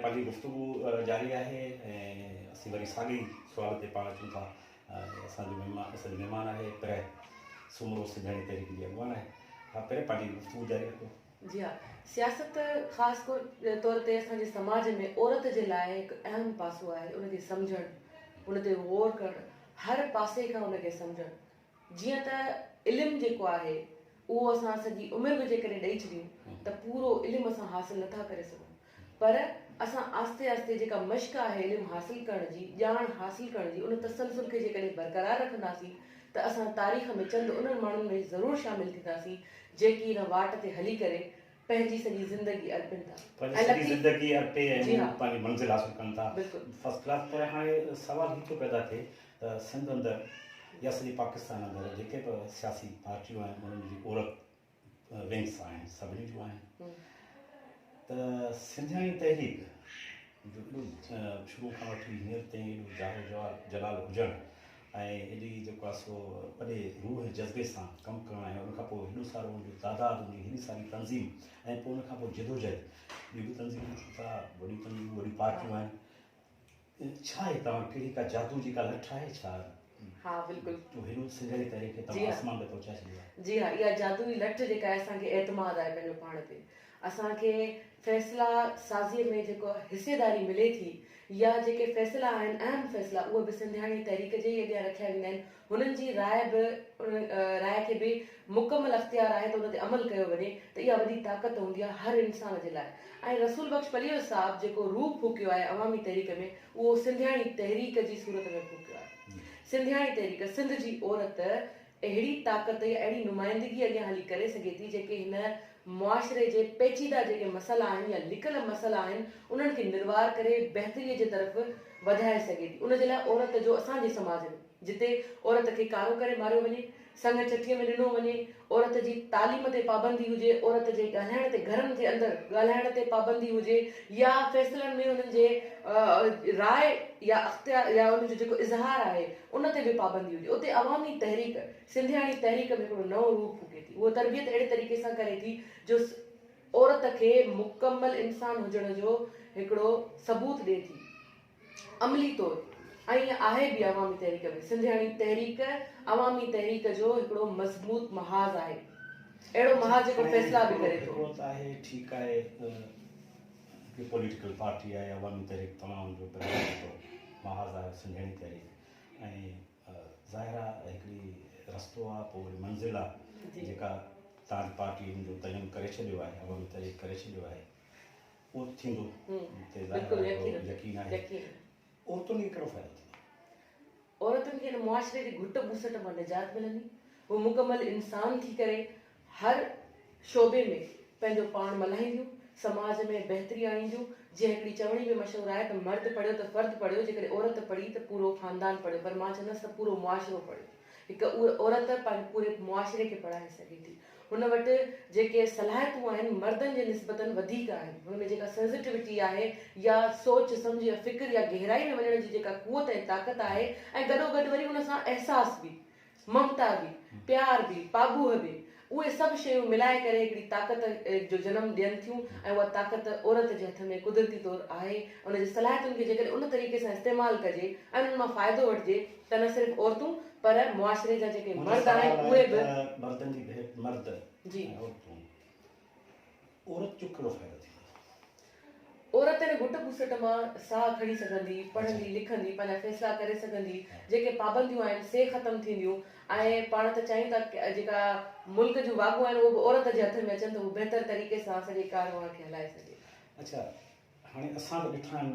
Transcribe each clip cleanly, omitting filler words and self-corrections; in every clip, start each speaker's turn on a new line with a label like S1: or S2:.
S1: پنهنجي گفتگو جاري آهي ۽ اسين وري ساڳئي سوال تي پاڻ اچون ٿا. اسان جو مهمان اسان جو مهمان آهي پرهه سومرو سنڌياڻي تحريڪ جي اڳواڻ آهي. ها پرهه پنهنجي گفتگو جاري رکو.
S2: جي ها سياست خاص طور تي اسان جي سماج ۾ عورت جي لاء هڪ اهم پاسو آهي ان کي سمجهڻ ان تي غور ڪرڻ هر پاسي کان ان کي سمجهڻ جيئن ته علم جيڪو آهي اهو اسان سڄي عمر به جيڪڏهن ڏئي ڇڏيون ته پورو علم اسان حاصل نٿا ڪري سگهون پر اسان آهستي آهستي جيڪا مشق آهي علم حاصل ڪرڻ جي، ڄاڻ حاصل ڪرڻ جي ان تسلسل کي جيڪڏهن برقرار رکنداسين ته اسان تاريخ ۾ چند انهن ماڻهن ۾ ضرور شامل ٿينداسين جيڪي ان واٽ تي هلي ڪري پنهنجي سڄي زندگي ارپين ٿا
S1: پنهنجي
S2: ۽
S1: سڄي
S2: لطيف
S1: زندگي ارپي ۽
S2: جي
S1: هو
S2: ها
S1: پنهنجي منزل حاصل ڪن ٿا
S2: بلڪل.
S1: فرسٽ ڪلاس پر هاڻي سوال هي ٿو پيدا ٿئي ته سنڌ اندر يا سڄي پاڪستان اندر جيڪي به سياسي پارٽيون آهن انهن جي عورت ونگس آهن سڀني جون آهن ته سنڌياڻي تحريڪ جو ايڏو شروع کان وٺي هينئر تائين ايڏو جاهو جوال جلال هجڻ ۽ ايڏي جيڪو آهي سو وڏي روح ۽ جذبي سان ڪم ڪرڻ ۽ ان کان پوء هيڏو سارو ان جو تعداد ان جي هيڏي ساري تنظيم ۽ پوء ان کان پوء جدوجهد ٻيون به تنظيمون ڏسون ٿا وڏيون تنظيمون وڏيون پارٽيون آهن ڇا آهي توهان ڪهڙي ڪا جادو جي ڪا لٺ آهي ڇا؟
S2: ها بلڪل.
S1: جو هيڏو سنڌڙي تحريڪ کي
S2: جي
S1: توهان
S2: ها.
S1: آسمان تي پهچائي ڇڏيو آهي.
S2: جي ها اها جادوئي لٺ جيڪا آهي اسان کي اعتماد آهي پنهنجو پاڻ تي اسان کي فيصلا سازي ۾ جيڪو حصيداري ملي ٿي يا جيڪي فيصلا آهن اهم فيصلا اهي به سنڌياڻي تحريڪ جي ئي اڳيان رکيا ويندا آهن هنن جي راء به ان راء کي به مڪمل اختيار آهي ته ان تي عمل ڪيو وڃي ته اها وڏي طاقت هوندي آهي هر انسان جي لاء ۽ رسول بخش پليجو صاحب جيڪو روح ڦوڪيو آهي عوامي تحريڪ ۾ اهو سنڌياڻي تحريڪ جي صورت ۾ ڦوڪيو آهي. سنڌياڻي تحريڪ سنڌ جي عورت اهڙي طاقت يا اهڙي نمائندگي اڳيان هلي ڪري سگهي ٿي جيڪي هن معاشري جي پيچيده جيڪي مسئلا آهن يا لڪل مسئلا آهن انهن کي نروار ڪري بهتري جي طرف وڌائي سگهي ٿي ان جي لاء عورت جو اسان جي سماج ۾ جتي عورت کي ڪارو ڪري ماريو وڃي، سڱ چٺيء ۾ ڏنو وڃي، عورت جي تعليم تي پابندي هجي، عورت جي ڳالهائڻ تي گهرن جي اندر ڳالهائڻ تي پابندي هجي يا فيصلن ۾ انهن جي راء يا اختيار يا ان جو جيڪو اظهار آهي ان تي به پابندي هجي اتي عوامي تحريڪ سنڌياڻي تحريڪ ۾ هڪڙو نئون روح ڦوڪي ٿي اهو تربيت اهڙي طريقي سان ڪري ٿي جو عورت کي مڪمل انسان هجڻ جو هڪڙو ثبوت ڏئي ٿي. عملي طور ائين آهي به عوامي تحريڪ ۾ سنڌياڻي تحريڪ عوامي تحريڪ جو هڪڙو مضبوط محاذ آهي. اهڙو محاذ جيڪو فيصلا به ڪري ٿو.
S1: هڪڙو ته آهي ٺيڪ آهي ته هڪڙي پوليٽيڪل پارٽي آهي عوامي تحريڪ توهان ان جو برابر هڪڙو محاذ آهي سنڌياڻي تحريڪ ۽ ظاهر آهي هڪڙي رستو آهي پوء وري منزل آهي جيڪا توهان جي پارٽي ان جو تعين ڪري ڇڏيو آهي عوامي تحريڪ ڪري ڇڏيو آهي. اهو ته ٿيندو تي ظاهر آهي اهو يقين آهي. عورتن کي ڪهڙو فائدو ٿيندو؟
S2: عورتن کي هن معاشري جي گهٽ ٻوسٽ مان نجات ملندي. هو مڪمل انسان ٿي ڪري هر شعبي ۾ پنهنجو پاڻ ملهائينديون، سماج ۾ بهتري آڻينديون. جيئن هڪڙي چوڻي به مشهور آهي ته مرد پڙهيو ته فرد پڙهيو، جيڪڏهن عورت پڙهي ته پورو خاندان پڙهيو پر مان چوندس ته پورو معاشرو پڙهيو. هڪ عورت پنهنجي پوري معاشري کي پڙهائي سگهي ٿي. هن وٽ جيڪي صلاحيتون آهن مردن جي نسبتاً وڌيڪ آهن. هن ۾ جيڪا سينسيٽيوٽي آهي يا سوچ سمجهه يا فڪر يا گهرائي ۾ وڃڻ جي جيڪا قوت ۽ طاقت آهي ۽ گڏوگڏ وري ان سان احساس به، ممتا به، پيار به، پاٻوهه به، اهي سڀ شيون ملائي ڪري هڪڙي طاقت جو جنم ڏين ٿيون ۽ اها طاقت عورت جي هٿ ۾ قدرتي طور آهي. ان جي صلاحيتن کي جيڪڏهن ان طريقي سان استعمال ڪجي ۽ انهن مان فائدو وٺجي ته نه صرف عورتون پر معاشري جا جيڪي
S1: منهنجو
S2: مرد آهن
S1: سوال آهي
S2: اهي به
S1: ته مردن جي ڀيٽ مرد
S2: جي.
S1: ۽ عورتون عورت جو ڪهڙو فائدو ٿيندو؟
S2: عورت ان گهٽ ٻوسٽ مان ساهه کڻي سگهندي، پڙهندي لکندي، پنهنجا فيصلا ڪري سگهندي، جيڪي پابنديون آهن سي ختم ٿينديون ۽ پاڻ ته چاهيون ٿا جيڪا ملڪ جون واڳون آهن اهي به عورت جي هٿ ۾ اچن ته هو بهتر طريقي سان سڄي ڪاروان کي هلائي سگهي.
S1: اڇا هاڻي اسان ته ڏٺا آهن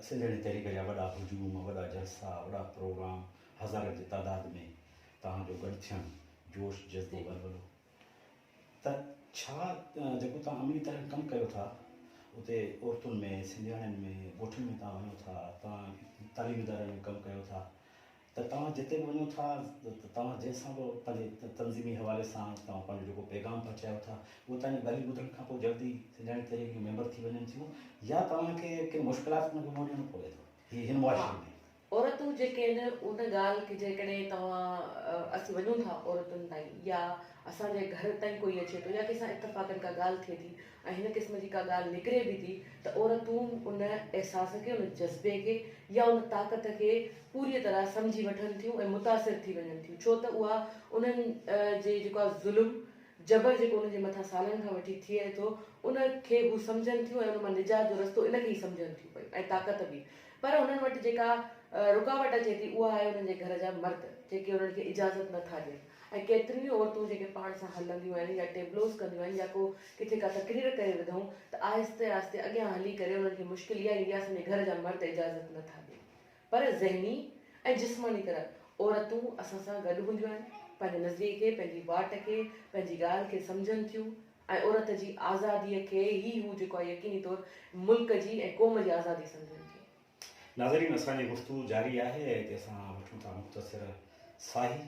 S1: سنڌڙي تحريڪ جا وڏا هجوم، وڏا جلسا، وڏا پروگرام، هزارن جي تعداد ۾ توهان جو گڏ ٿيڻ، جوش، جذبو، ولولو ته ڇا جيڪو توهان عملي طرح ڪم ڪيو ٿا اتي عورتن ۾ سنڌياڻين ۾ ڳوٺن ۾ توهان وڃو ٿا توهان تعليمي ادارن ۾ ڪم ڪيو ٿا ته توهان جتي به وڃو ٿا ته توهان جنهن سان به پنهنجي تنظيمي حوالي سان توهان پنهنجو جيڪو پيغام پهچايو ٿا اهو توهان جي ڳالهيون ٻڌڻ کان پوء جلدي سنڌياڻي تحريڪ جون ميمبر ٿي وڃن ٿيون يا توهان کي ڪن مشڪلات کي منهن ڏيڻو پوي ٿو هي هن معاشري ۾.
S2: عورتون جيڪي آهن ان ڳالهه کي جيڪڏهن توهان اسين وڃون ٿا عورتن تائين يا اسان جي گهر تائين ڪوئي اچي ٿو يا ڪنهن سان اتفاقن ڪا ڳالهه ٿئي ٿي ۽ هن قسم جي ڪا ڳالهه نڪري به ٿي ته عورتون ان احساس کي، ان جذبي کي يا ان طاقت کي پوريء طرح سمجهي وٺن ٿيون ۽ متاثر ٿي وڃن ٿيون ڇو ته اها انهن جي جيڪو آهي ظلم، جبر جيڪو انهن جي مٿان سالن کان وٺي ٿئي ٿو ان کي هو سمجهن ٿيون ۽ ان مان نجات جو رستو ان کي ئي سمجهن ٿيون پيون ۽ طاقت به پر انهن وٽ جيڪا رڪاوٽ اچي ٿي اها آهي انهن جي گهر جا مرد جيڪي انهن کي اجازت نه ٿا ڏين ۽ ڪيتريون ئي عورتون جيڪي پاڻ سان هلنديون آهن يا ٽيبلوز ڪنديون آهن يا ڪو ڪٿي ڪا تقرير ڪري وڌائون ته آهستي آهستي اڳيان هلي ڪري انهن کي مشڪل اها ايندي آهي اسان جي گهر جا مرد اجازت نه ٿا ڏين پر ذهني ۽ جسماني طرح عورتون اسان سان گڏ هونديون آهن پنهنجي نظريي کي پنهنجي واٽ کي پنهنجي ڳالهه کي سمجهن ٿيون ۽ عورت جي آزادي کي ئي هو جيڪو آهي يقيني طور ملڪ جي ۽ قوم جي آزادي سمجهن ٿيون.
S1: ناظرين اسان جي گفتگو جاري آهي ۽ هتي اسان وٺون ٿا مختصر ساهي.